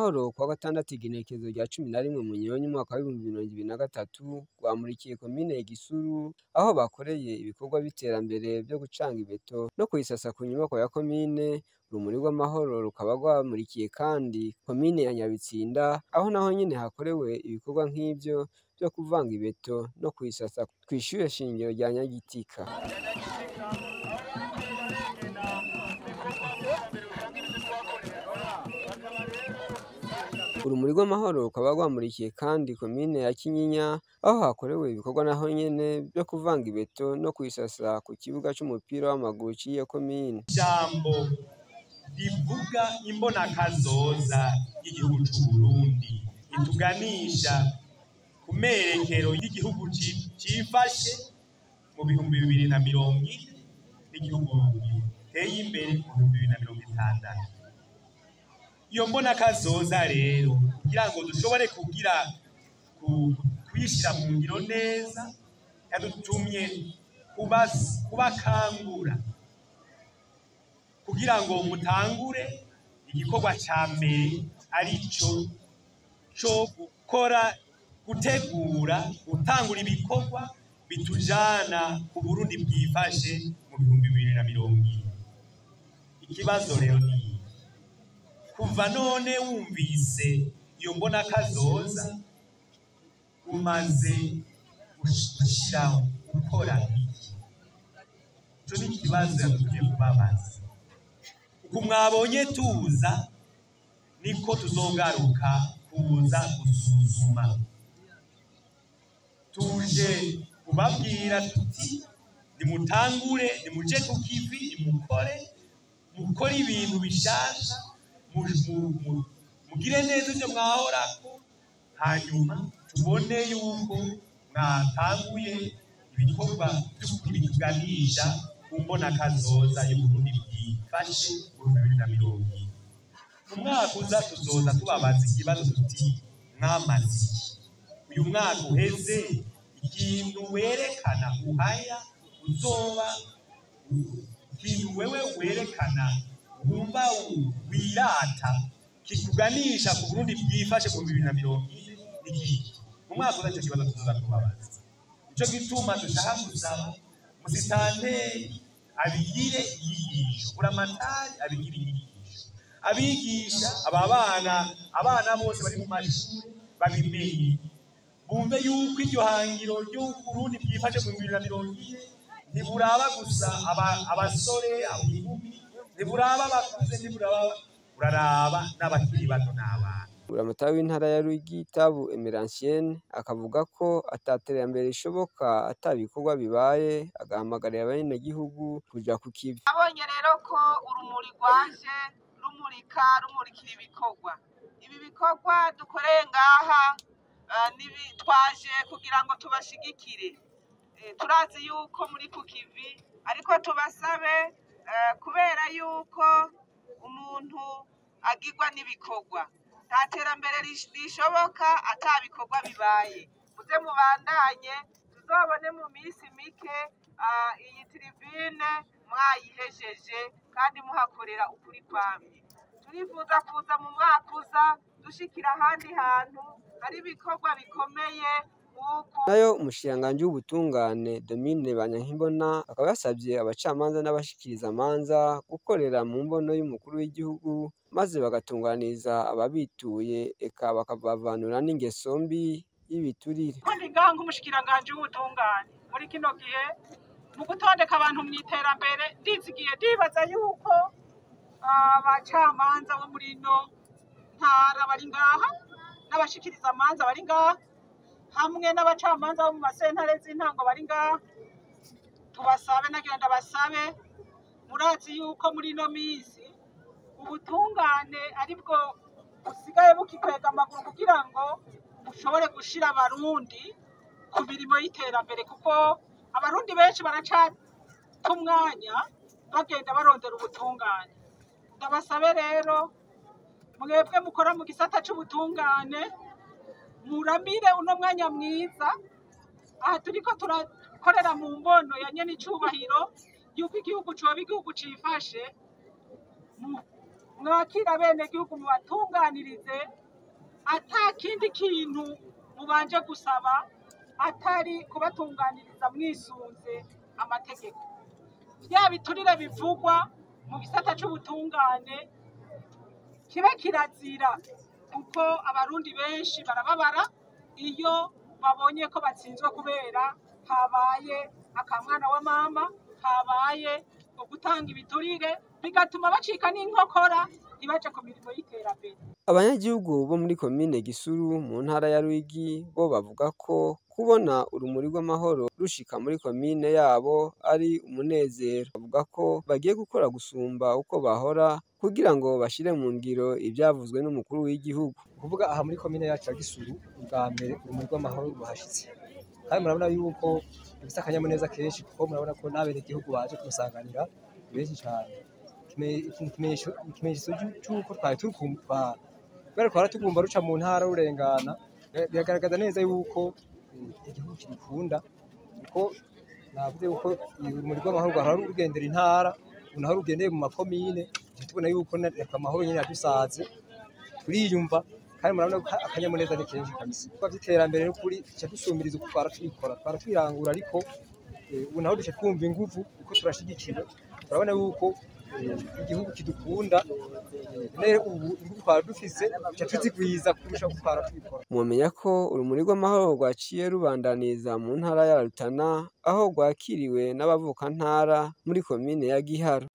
rw'amahoro kuwa gatandatu igenekerezo rya 11 Munyonyo umwaka wa 2023 rwamurikiye komine Gisuru aho bakoreye ibikorwa by'iterambere byo gucanga ibeto no kuyisasa ku nyubako ya komine. Urumuri rw'amahoro rukaba rwamurikiye kandi komine ya Nyabitsinda aho naho nyene hakorewe ibikorwa nk'ivyo byo kuvanga ibeto no kuyisasa kw'ishure shingiro rya Nyagitika. Urumuri rw'amahoro rukaba rwamurikiye kandi komine ya Kinyinya aho hakorewe ibikorwa naho nyene byo kuvanga ibeto no kuyisasa ku kibuga c'umupira w'amaguru c'iyo komine. Ijambo rivuga imbonakazoza y'igihugu c'Uburundi ituganisha ku merekero y'igihugu cifashe mu 2040 n'igihugu giteye imbere mu 2060. Iyo mbonakazoza rero kugira ngo dushobore kugira kuyishira mu ngiro neza yadutumye kubakangura kugira ngo mutangure igikorwa ca mbere arico co gukora, gutegura, gutangura ibikorwa bitujana ku Burundi bwifashe mu 2040. Ikibazo rero ni kuva none wumvise iyo mbonakazoza umaze gushiraho gukora iki? Ico ni ikibazo yadukwiye kubabaza. Uku mwabonye tuza niko tuzogaruka kuza gusuzuma. Tuje kubabwira tuti nimutangure, nimuje ku kivi, nimukore, mukore ibintu bishasha, mugire neza ivyo mwahorako, hanyuma tubone yuko mwatanguye ibikorwa vy'ukuri bituganisha ku mbonakazoza y'Uburundi bwifashe mu 2040. Mu mwaka uza tuzoza tubabaza ikibazo tuti mwamaze iki? Uyu mwaka uheze ikintu werekana uhaya uzoba ikintu wewe werekana wumva wirata kikuganisha ku Burundi bwifashe mu 2040 n'ikiki? Mu mwaka uza ico kibazo tuzoza tubabaza. Nico gituma dushaka gusaba musitanteri abigire inyigisho, buramatari abigire inyigisho, abigisha aba bana, abana bose bari mu mashure babimenye, bumve yuko iryo hangiro ry'Uburundi bwifashe mu 2040 ntiburaba gusa abasore, inkumi, ntiburaba abakuze, ntiburaba, buraraba n'abakiri bato n'abana. Buramatari w'intara ya Ruyigi Tabu Emeransienne akavuga ko ataterambere rishoboka ata bikorwa bibaye, agahamagarira abenegihugu kuja ku kivi. Abonye rero ko urumuri rwaje rumurika rumurikira ibikorwa. Ibi bikorwa dukoreye ngaha twaje kugira ngo tubashigikire. Turazi yuko muri ku kivi, ariko tubasabe kubera yuko umuntu agirwa n'ibikorwa. Nta terambere rishoboka ata bikorwa bibaye. Muze mubandanye, tuzobone mu minsi mike iyi tribune mwayihejeje kandi muhakorera ukuri kwamye. Turifuza kuza mu mwaka uza dushikira ahandi hantu hari ibikorwa bikomeye. Nayo umushikiranganji w'ubutungane Domine Banyankimbona akaba yasabye abacamanza n'abashikiriza amanza gukorera mu mbono y'umukuru w'igihugu maze bagatunganiriza ababituye eka bakabavanura n'ingeso mbi y'ibiturire. Ko ndi ngaha nk'umushikiranganji w'ubutungane muri kino gihe mu gutondeka abantu mu iterambere, ndizigiye ndibaza yuko abacamanza bo muri ino ntara bari ngaha n'abashikiriza amanza bari ngaha hamwe n'abacamanza bo mu masentare z'intango bari ngaha, tubasabe nagenda basabe, murazi yuko muri ino minsi ubutungane aribwo busigaye bukikwega amaguru kugira ngo bushobore gushira abarundi ku mirimo y'iterambere, kuko abarundi benshi baracata umwanya bagenda barondera ubutungane. Ndabasabe rero mwebwe mukora mu gisata c'ubutungane, muramire uno mwanya mwiza aha turiko turakorera mu mbono ya nyene icubahiro yuko igihugu coba igihugu cifashe, Mwakira abenegihugu mubatunganirize, ata kindi kintu mubanje gusaba atari kubatunganiriza mwisunze amategeko. Vya biturire bivugwa mu gisata c'ubutungane kibe kirazira, kuko abarundi benshi barababara iyo babonye ko batsinzwe kubera habaye akamwana wa mama, habaye ugutanga ibiturire, bigatuma bacika n'inkokora ntibaje ku mirimo y'iterambere. Abanyagihugu bo muri komine Gisuru mu ntara ya Ruyigi bo bavuga ko kubona urumuri rw'amahoro rushika muri komine yabo ari umunezero. Bavuga ko bagiye gukora gusumba uko bahora kugira ngo bashire mu ngiro ivyavuzwe n'umukuru w'igihugu. Kuvuga aha muri komine yacu ya Gisuru, ubwa mbere urumuri rw'amahoro ruhashitse, kandi murabona yuko bifise akanyamuneza kenshi, kuko murabona ko n'abenegihugu baje kumusanganira ni benshi cane. Ikimenyetso c'uko twari tukumva, kubera twara tugumba ruca mu ntara rurengana, biragaragaza neza yuko igihugu kidukunda, kuko navuze yuko urumuri rw'amahoro rwahora rugendera intara, ubu naho rugendeye mu makomine, tubona yuko amahoro nyene yadusaze, turiyumva kandi murabona ko akanyamuneza ni kenshi kabisa. Ibikorwa vy'iterambere n'ukuri duca dusumiriza uko twara tubikora, twara twirangura, ariko ubu naho duca twumva inguvu kuko turashigikiwe, turabona yuko igihugu kidukunda, rero ubu inguvu twara dufise duca tuzigwiza kurusha uko twara tubikora. Mwomenya ko urumuri rw'amahoro rwaciye rubandaniza mu ntara ya Rutana, aho rwakiriwe n'abavukantara muri komine ya Giharo.